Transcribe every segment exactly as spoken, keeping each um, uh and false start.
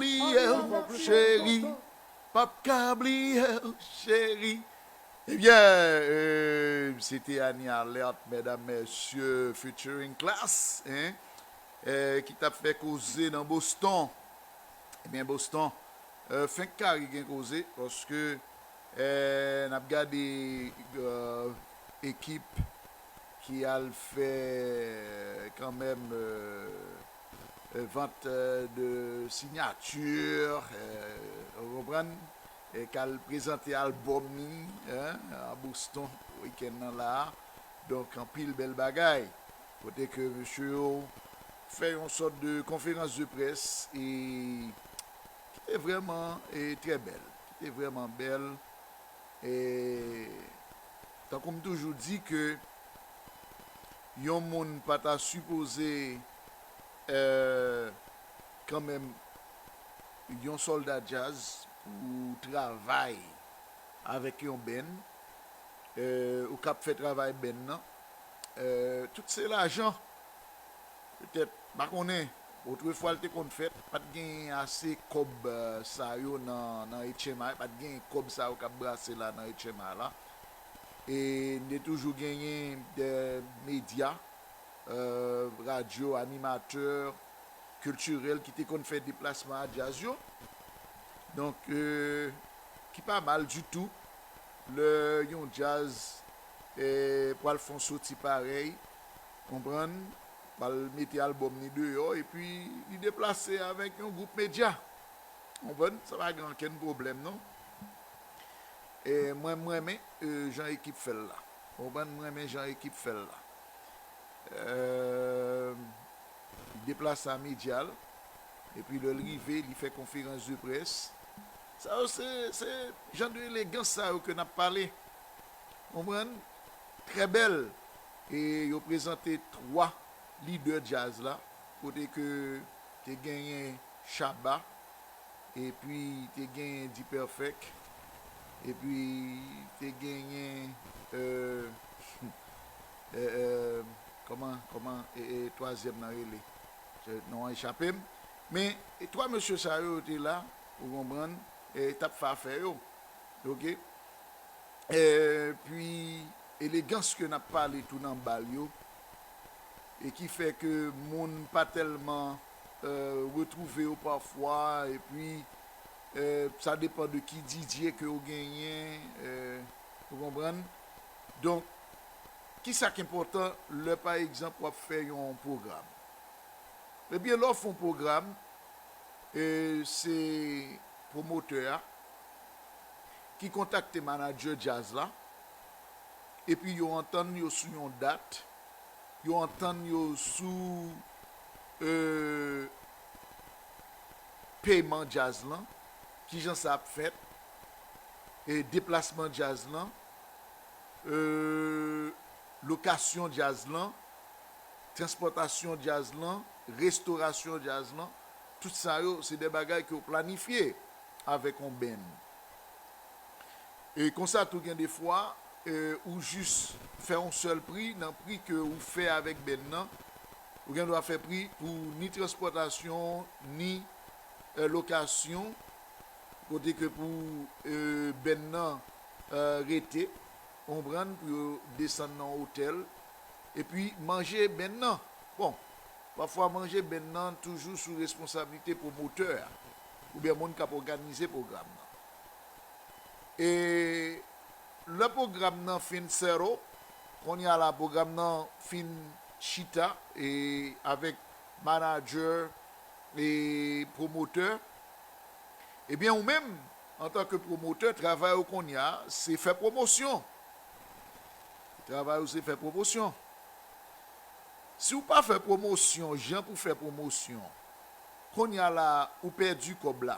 bliye w, cheri. P ap ka bliye w, cheri. Ebyen, euh, se te Annie Alerte, medam, mesye, featuring Klass, hein, euh, ki t ap fè koze nan Boston. Ebyen, Boston, euh, fenk kari gen koze, paske, euh, n ap gade, euh, ekip ki al fè kanmenm, euh, euh, vant, euh, de sinyati, euh, ou konprann, e k al prezante albòm li, hein, a Boston, wikenn nan la a. Donk, anpil bèl bagay. Kote ke mesye yo fè yon sòt de konferans de près e ki te vrèman, e, trè bèl. Ki te vrèman bèl. E tankou m toujou di ke yon moun pa ta sipoze, euh, kanmenm yon sòlda djaz pou travay avèk yon band, euh, ou k ap fè travay band nan, euh, tout se lajan. Petèt, m pa konnen, otrefwa l te konn fèt, pa t gen ase kòb, euh, sa yo nan, nan H M I, pa t gen kòb sa yo k ap brase la nan H M I la. E n te toujou genyen de medya, euh, radyo, animatè kiltirèl ki te konn fè deplasman a djaz yo. Donk, euh, ki pa mal ditou, lè yon djaz, eh, pral fè yon soti parèy, konprann, pral mete albòm li deyò, epi li deplase avèk yon gwoup medya. Konprann? Sa pa gen okenn pwoblèm, non. E mwen, m renmen, eh, jan ekip fè l la. Konprann? M renmen jan ekip fè l la. Euh, li deplase a medya l, epi lè l rive, li fè konferans de près. Sa yo se, se jan de elegans sa yo ke n ap pale. Konprann? Trè bèl. E yo prezante twa lidè djaz la, kote ke te genyen Shabba, epi te genyen D-Perfect, epi te genyen, euh, euh, euh, kòman, kòman, e, e, twazyèm nan rele? Se, non an echape m. Men, e twa mesye sa yo, yo te la, ou konprann, e t ap fè afè yo. Oke? Epi, elegans ke n ap pale tou nan bal yo, e ki fè ke moun pa tèlman, euh, retwouve yo pafwa, epi, euh, sa depann de ki D J ke w genyen, euh, ou konprann? Donk, ki sa k enpòtan lè, pa egzanp, w ap fè yon pwogram? Ebyen, lè w fè yon pwogram, e se pwomotè a ki kontakte manadjè djaz la, epi yo antann yo sou yon dat, yo antann yo sou, e, peman djaz lan, kijan sa ap fèt, e deplasman djaz lan, e, lokasyon djaz lan, transpòtasyon djaz lan, restorasyon djaz lan, tout sa yo, se de bagay ke w planifye avèk yon band. E konsa tou, gen de fwa, e, ou jis fè yon sèl pri nan pri ke ou fè avèk band nan. Ou gen dwa fè pri pou ni transpòtasyon, ni, e, lokasyon, kote ke pou, e, band nan, e, rete, konprann, pou yo desann nan otèl, epi manje band nan. Bon, pafwa manje band nan toujou sou responsablite pwomotè a, oubyen moun k ap òganize pwogram nan. E lè pwogram nan fin settle, kounye a la pwogram nan fin chita, e avèk manadjè e pwomotè, ebyen, ou menm, antanke pwomotè, travay ou kounye a, se fè pwomosyon. Travay ou se fè pwomosyon. Si w pa fè pwomosyon, jan pou fè pwomosyon, kounye a la, ou pèdi kòb la.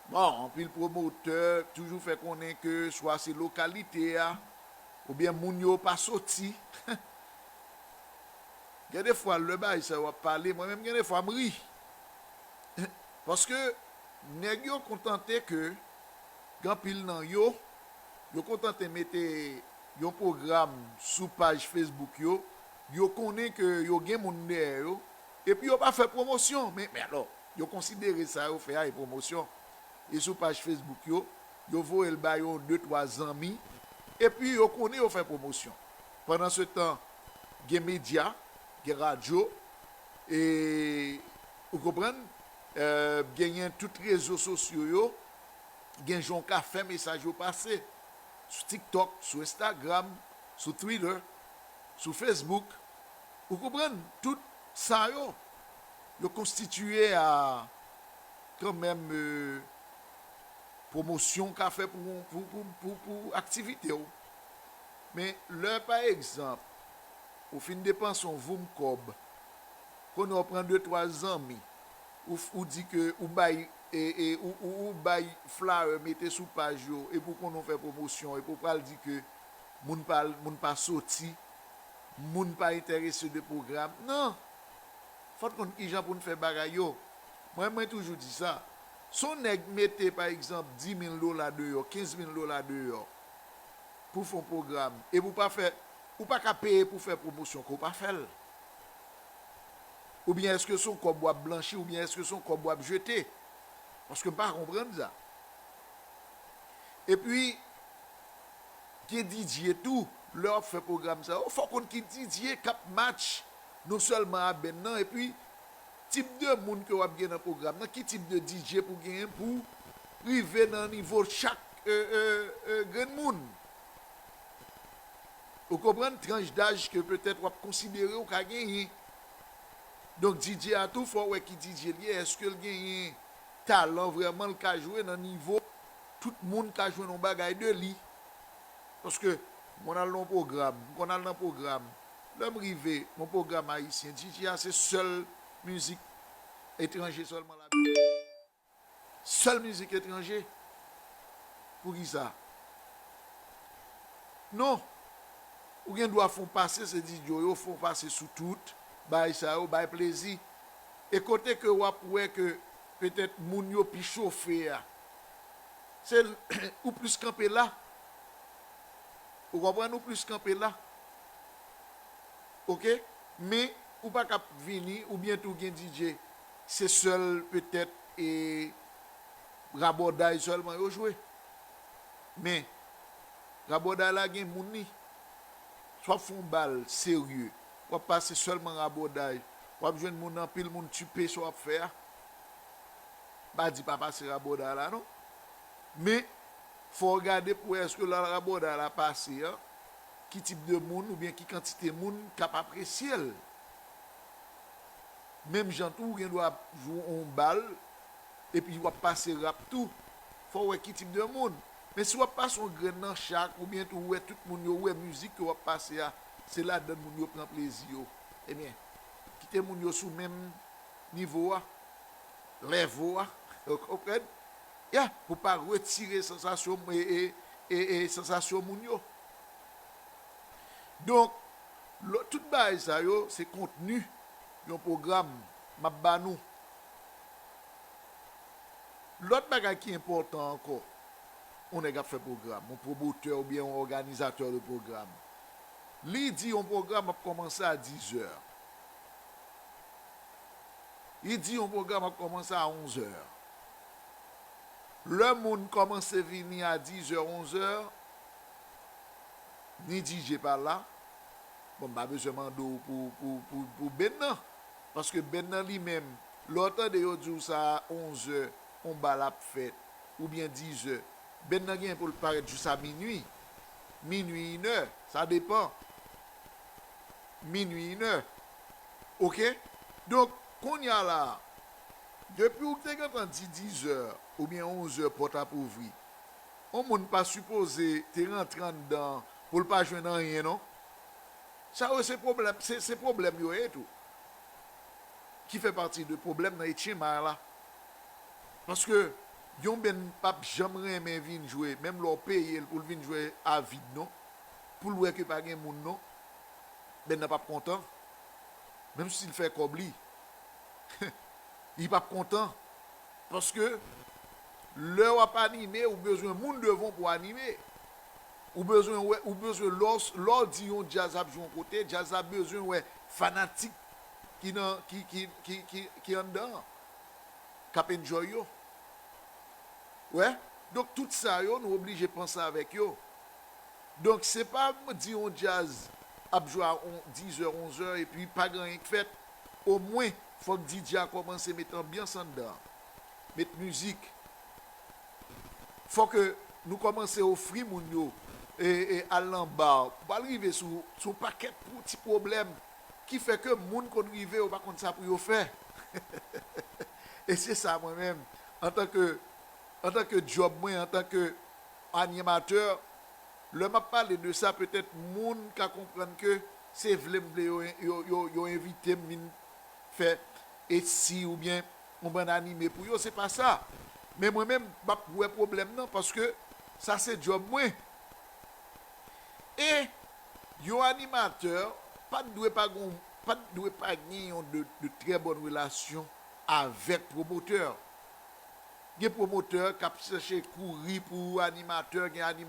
Bon, anpil pwomotè toujou fè konnen ke swa se lokalite a, oubyen moun yo pa soti. Gen de fwa, lè bagay sa yo ap pale, mwen menm gen de fwa m ri. Paske nèg yo kontante ke, gen anpil nan yo, yo kontante mete yon pwogram sou paj Facebook yo, yo konnen ke yo gen moun dèyè yo, epi yo pa fè pwomosyon. Men, men alò, Yo konsidere sa yo fè a e pwomosyon. E sou paj Facebook yo, yo voye l ba yon de, twa zanmi, epi yo konnen yo fè pwomosyon. Pandansetan, gen medya, gen radyo, e, ou konprann, eh, genyen tout rezo sosyo yo, gen jan w ka fè mesaj yo pase. Sou TikTok, sou Instagram, sou Twitter, sou Facebook. Ou konprann? Tout sa yo, yo konstitiye a kanmenm, eh, pwomosyon w ka fè pou, pou, pou, pou, pou aktivite w. Men lè, pa egzanp, ou fin depanse yon voum kòb, konnen w pran de, twa zanmi, ou, ou di ke ou bay, e, e, ou, ou, ou bay flyer mete sou paj yo, epi w konnen w fè pwomosyon, epi w pral di ke moun pa, moun pa soti, moun pa enterese de pwogram. Non! Fò n konn kijan pou n fè bagay yo. Mwen, mwen toujou di sa. Si yon nèg mete, pa egzanp, dis mil dola deyò, kenz mil dola deyò pou fè yon pwogram, epi w pa fè, ou pa ka peye pou fè pwomosyon ke w pa fè l. Oubyen èske se yon kòb w ap blanchi, oubyen èske se yon kòb w ap jete? Paske m pa konprann sa. Epi, gen D J tou, lè w ap fè pwogram sa yo, fò w konn ki D J k ap match non sèlman a band nan, epi tip de moun ke w ap gen nan pwogram nan, ki tip de D J pou genyen pou rive nan nivo chak, e, e, e, grenn moun. Ou konprann? Tranch daj ke petèt w ap konsidere w ka genyen. Donk, D J a tou, fò w wè ki D J l ye, èske l genyen talan vrèman, l ka jwe nan nivo tout moun ka jwenn yon bagay de li. Paske m konn al nan yon pwogram, m konn al nan pwogram. Lè m rive, yon pwogram ayisyen, D J a se sèl mizik etranje sèlman l ap jwe. Sèl mizik etranje. Poukisa? Non. Ou gen dwa fè yon pase, se D J yo, fè yon pase sou tout, bay sa yo, bay plezi. E kote ke w ap wè ke petèt moun yo pi chofe a, se ou plis kanpe la. Ou konprann? Ou plis kanpe la. Oke? Men, ou pa ka vini, oubyen tou gen D J, se sèl, petèt, e, rabòday sèlman yo jwe. Men, rabòday la gen moun li. Si w ap fè yon bal serye, w ap pase sèlman rabòday, w ap jwenn moun, anpil moun tchipe sa w ap fè a. M pa di pa pase rabòday la, non. Men, fò w gade pou wè èske lè rabòday la pase a, ki tip de moun oubyen ki kantite moun k ap apresye l. Menm jan tou, ou gen dwa ap jwe yon bal, epi w ap pase rap tou. Fò w wè ki tip de moun. Men si w ap pase yon grenn nan chak, oubyen tou ou wè tout moun yo wè mizik ke w ap pase a, se ladann moun yo pran plezi yo. Ebyen, kite moun yo sou menm nivo a, level a, ou konprann? Ya, pou pa retire sansasyon, e, e, e, e sansasyon moun yo. Donk, lò, tout bagay sa yo, se kontni yon pwogram m ap ba nou. Lòt bagay ki enpòtan ankò, yon nèg ap fè pwogram, yon pwomotè oubyen yon òganizatè de pwogram, li di yon pwogram ap kòmanse a dizè. Li di yon pwogram ap kòmanse a onzè. Lè moun kòmanse vini a dizè, onzè, ni D J pa la. Bon, m pa bezwen mande w pou, pou, pou, pou band nan. Paske band nan li menm, lè w tande yo di w sa a onzè, yon bal ap fèt, oubyen dizè, band nan genyen pou l parèt jis a minui. Minui, inè, sa depan. Minui, inè. Oke? Donk, kounye a la a, depi w te gentan di dizè oubyen onzè pòt ap ouvri, yon moun pa sipoze te rantre anndan pou l pa jwenn anyen, non. Sa yo se pwoblèm, se, se pwoblèm yo ye tou. Ki fè pati de pwoblèm nan etchenma la. Paske yon band p ap janm renmen vin jwe, menm lè w peye l pou l vin jwe a vid, non. Pou l wè ke pa gen moun, non. Band nan p ap kontan. Menm si l fè kòb li, li p ap kontan. Paske lè w ap anime, ou bezwen moun devan w pou anime. Ou bezwen wè, ou bezwen lè w, lè w di yon djaz ap jwe yon kote, djaz la bezwen wè fanatik ki nan, ki, ki, ki, ki, ki anndan an. k ap enjoy yo. Wè? Donk, tout sa yo, nou oblije panse avèk yo. Donk, se pa di yon djaz ap jwe a on, dizè, onzè, epi pa gen anyen k fèt. Omwen, fòk D J a kòmanse met anbyans anndan an. Met mizik. Fòk nou kòmanse ofri moun yo e, e al nan ba. Pou al rive sou, sou pakèt pou ti pwoblèm ki fè ke moun konn rive, yo pa konn sa pou yo fè. E se sa mwen menm, antanke, antanke djòb mwen, antanke animatè, lè m ap pale de sa, petèt moun ka konprann ke se vle m vle yo, yo, yo, yo envite m vin fè etsi oubyen yon bann anime pou yo, se pa sa. Men mwen menm, m ap wè pwoblèm nan, paske sa se djòb mwen. E yon animatè pa t dwe pa gon, pa t dwe pa gen yon de, de trè bòn relasyon avèk pwomotè. Gen pwomotè k ap chèche kouri pou animatè, gen animatè